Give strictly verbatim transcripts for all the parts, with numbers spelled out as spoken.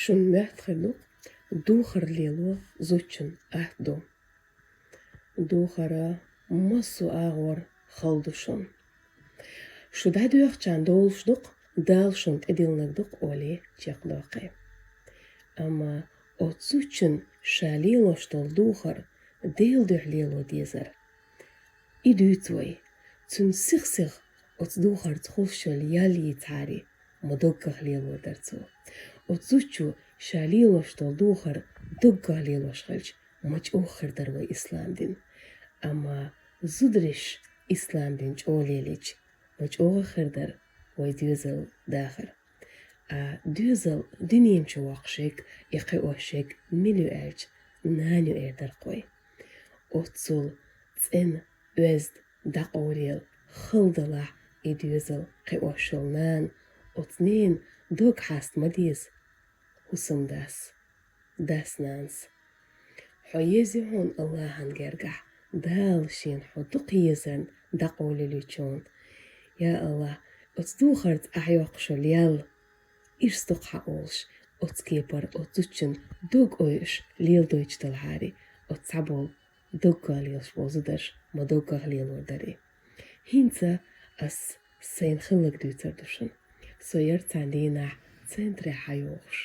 Шуна моьттуш хир ду-кх духар лело зудчун атта ду. Духар массо агӀор хала ду шуна. Шу дӀадоьхучарна долуш ду-кх, Дала шуна тӀедиллинарг ду-кх олий чекхдоккхий. Амма оцу зудчун ша лелош долу духар Делан дуьхьа лело дезара. И дуьйцу вай. Цуьнан сих-сиха оцу духарца хуьлуш йолу ял йийцахьара, ма доггах лелор дара цо. Оцу зудчо ша лелош долу духар доггах лелош хилча, ма чӀогӀа хир дара вай ислам дин. Амма зударша ислам дин чӀогӀа лелийча, ма чӀогӀа хир дара вай доьзал дахар. А доьзал дуьнен чу воккхуш ерг, и кхиош ерг мила ю аьлча, нана ю эр дара-кх вай. Оццул цӀена, оьзда, дӀакъовлаелла хала далахь и доьзал, кхиош йолу нана, оцу ненан дог хьаста ма деза хӀусамдас, дас-нанас. Хьо еза ю хьуна Аллахьан гергахь, Дала шена хьо дукха езарна дӀакъовлаелла ю хьуна. Я Аллахь, оцу духарца ахь йоккхуш йолу ял ирс ду-кх хьан олуш, оцу кепара оцу зудчун дог ойуш леладойтуш делахьара, оцу цхьаболу доггах лелаш болу зударша ма доггах лелор дара. ХӀинца ас сайна хилларг дуьйцур ду шуна. Со яра цхьана дийнахь центрехь хьайогӀуш.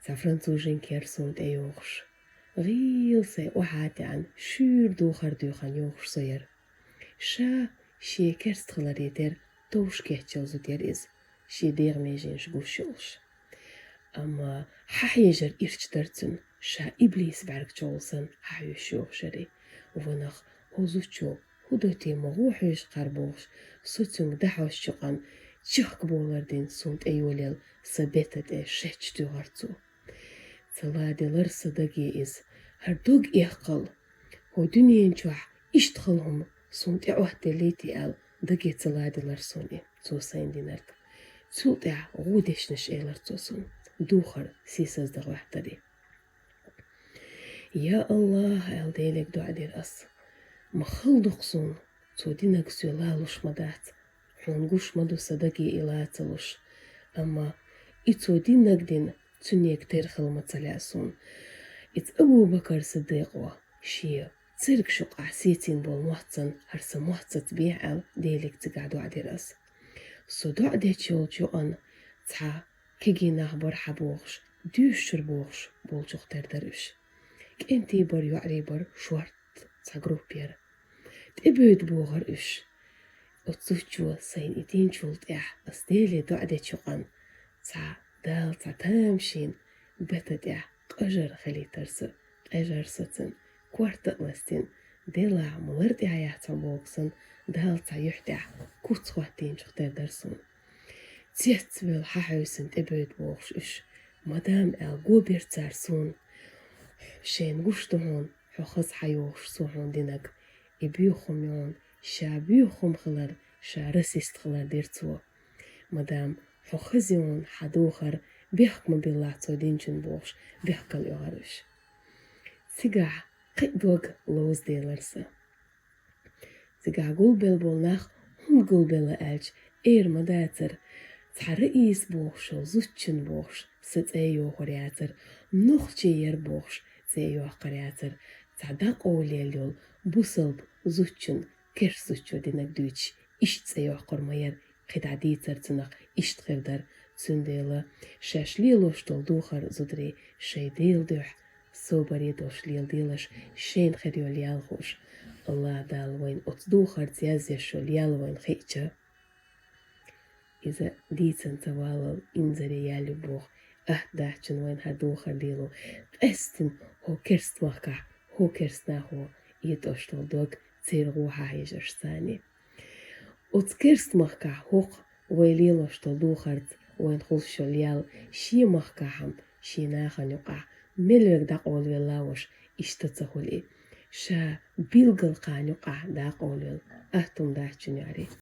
Цхьа француженка яра суна тӀейогӀуш. ГӀийла сайн охьа а таьӀна, шуьйра духар доьхна йогӀуш со яра. Ша шен керста хиларе терра товш кечйолу зуда яра иза, шен дегӀан меженаш гуш йолуш. Амма хьахьежар ирча дара цуьнан, ша иблис бӀаьрг чӀогӀа санна хьахьоьжуш йогӀуш яра. Ванах, хӀокху зудчо хӀун до те ма гӀо хьоьжу кхара бохуш, со цуьнга дӀахьош чу къан, чехка болар дина суна тӀе йолаелла сан бетан тӀе шаьчча туьйхира цо. Ца ладелира сан даге иза, хӀара дог эккхал. ХӀокху дуьнен чохь иштта хала хӀума суна тӀе Ӏоттаделлий те аьлла, даге ца ладелира суна и, цо сайна динарг. Цул тӀаьхьа гӀо дешнаш элира цо суна, духар сийсаздан гӀоьттира. Я Аллахь, аьлла, Деле доӀа дира ас. Ма хала ду-кх суна, цо динарг соь лалуш ма дац. Хьуна гуш ма ду сан даге и лацалуш. Амма и цо динарг дина цуьннега тера хила ма ца лаьа суна. Иза Абу-Бакар Сиддикъо шен цергаш юкъахь сецийна болу мотт санна, хӀара сан мотт сацабехьа аьлла, Деле цигахь доӀа дира ас. Со доӀа дечу йолчу юкъана цхьа кегий нах бара хьан бохуш, доьшуш бара бохуш болчух тера дара уьш. КӀентий бара, йоӀарий бара, шорта цхьа группа яра. ТӀебевдда бохура уьш. Оцу зудчо сайна и динчул тӀаьхьа ас Деле доӀа дечу юкъана цхьа Дала цхьа тамашийна бетан тӀехь къажар хилийтира сан, къежар сацийна, корта а ластийна, делахь ма лар тӀехь яц хьо боху сан, Дала цхьа юьхь тӀехь куц хӀоттийначух тера дара суна. Цецвелла хьахьевсина тӀебевдда бохуш уьш. Мадам, аьлла, го бира цара суна. Шайна гуш ду хьуна, хьо хаза хьайогӀуш цо хьуна динарг. И боьха хӀума ю хьуна, ша боьха хӀума хилар, ша расист хилар дира цо. Мадам, хьо хаза ю хьуна, хьан духар бехк ма биллахь цо динчун бохуш, бехкал оьгӀира уьш. Цигахь кхин а дог ловзаделира сан. Цигахь гулбелла болу нах хӀунда гулбелла аьлча, эр ма дацара. Цхьа раис бохуш йолу зудчун бохуш сан цӀе йохур яцара, нохчи яра бохуш цӀе йоккхур яцара, цхьа дӀакъовлаелла йолу бусалба зудчун керста зудчо динарг дуьйцуш, иштта цӀе йоккхур ма яра, кхидӀа дийцар цунах иштта хир дара. Цундела шаьш лелош долу духар, зударий, шайн Делан дуьхьа собаре долуш леладелаш, шайна хир йолу ял хууш. Аллахь Дала вайна оцу духарца язъеш йолу ял вайна хиъча, иза дийцина ца валлал инзаре ял ю боху, атта дац шуна вайна хӀара духар лело. Къаьстина хӀокху керста махкахь, хӀокху керста нахо этӀош долу дог, церан гӀо хьахьежаршцани. Оцу керста махкахь хӀокху вай лелош долу духарца вайна хуьлуш йолу ял шен махкахь-м, шен нахана юкъахь мел верг дӀакъовлавелла волуш иштта ца хуьлу и. Ша билггал кхана юкъахь дӀакъовлавелла атта хӀума дац шуна, йоӀарий.